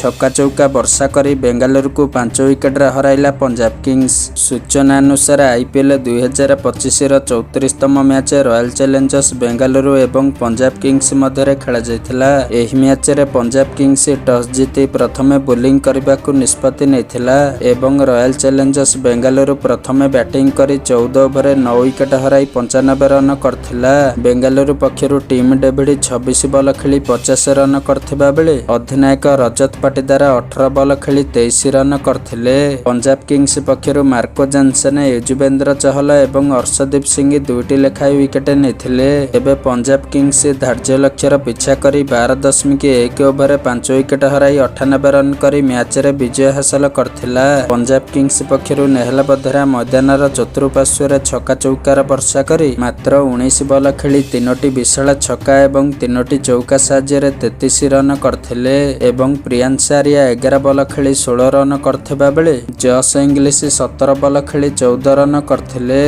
ଛକା ଚୌକା ବର୍ଷା କରି ବେଙ୍ଗାଲୁରୁକୁ 5 ୱିକେଟରେ ହରାଇଲା ପଞ୍ଜାବ କିଙ୍ଗସ୍। ସୂଚନାନୁସାରେ, ଆଇପିଏଲ୍ 2025ର 34ତମ ମ୍ୟାଚ୍ ରୟାଲ ଚ୍ୟାଲେଞ୍ଜର୍ସ ବେଙ୍ଗାଲୁରୁ ଏବଂ ପଞ୍ଜାବ କିଙ୍ଗସ୍ ମଧ୍ୟରେ ଖେଳାଯାଇଥିଲା। ଏହି ମ୍ୟାଚରେ ପଞ୍ଜାବ କିଙ୍ଗସ୍ ଟସ୍ ଜିତି ପ୍ରଥମେ ବୋଲିଂ କରିବାକୁ ନିଷ୍ପତ୍ତି ନେଇଥିଲା ଏବଂ ରୟାଲ ଚ୍ୟାଲେଞ୍ଜର୍ସ ବେଙ୍ଗାଲୁରୁ ପ୍ରଥମେ ବ୍ୟାଟିଂ କରି 14 ଓଭରରେ 9 ୱିକେଟ ହରାଇ 95 ରନ କରିଥିଲା। ବେଙ୍ଗାଲୁରୁ ପକ୍ଷରୁ ଟିମ୍ ଡେଭିଡ୍ 26 ବଲ ଖେଳି 50 ରନ କରିଥିବା ବେଳେ ଅଧିନାୟକ ରଜତ ପାଟିଦାର 18 ବଲ ଖେଳି 23 ରନ କରିଥିଲେ। ପଞ୍ଜାବ କିଙ୍ଗସ୍ ପକ୍ଷରୁ ମାର୍କୋ ଜାନସେନ, ୟୁଜବେନ୍ଦ୍ର ଚହଲ ଏବଂ ଅର୍ଶଦୀପ ସିଂ ଦୁଇଟି ଲେଖାଏଁ ୱିକେଟ ନେଇଥିଲେ। ତେବେ ପଞ୍ଜାବ କିଙ୍ଗସ୍ ଧାର୍ଯ୍ୟ ଲକ୍ଷ୍ୟର ପିଛା କରି 12.1 ଓଭରରେ 5 ୱିକେଟ ହରାଇ 98 ରନ କରି ମ୍ୟାଚରେ ବିଜୟ ହାସଲ କରିଥିଲା। ପଞ୍ଜାବ କିଙ୍ଗସ୍ ପକ୍ଷରୁ ନେହଲ ବଧେରା ମଇଦାନର ଚତୁଃପାର୍ଶ୍ୱରେ ଛକା ଚୌକାର ବର୍ଷା କରି ମାତ୍ର 19 ବଲ ଖେଳି ତିନୋଟି ବିଶାଳ ଛକା ଏବଂ ତିନୋଟି ଚୌକା ସାହାଯ୍ୟରେ 33 ରନ କରିଥିଲେ ଏବଂ ପ୍ରିୟାଂଶ ଆର୍ୟା 11 ବଲ ଖେଳି 16 ରନ କରିଥିବା ବେଳେ ଜସ୍ ଇଙ୍ଗଲିସ୍ 17 ବଲ ଖେଳି 14 ରନ କରିଥିଲେ।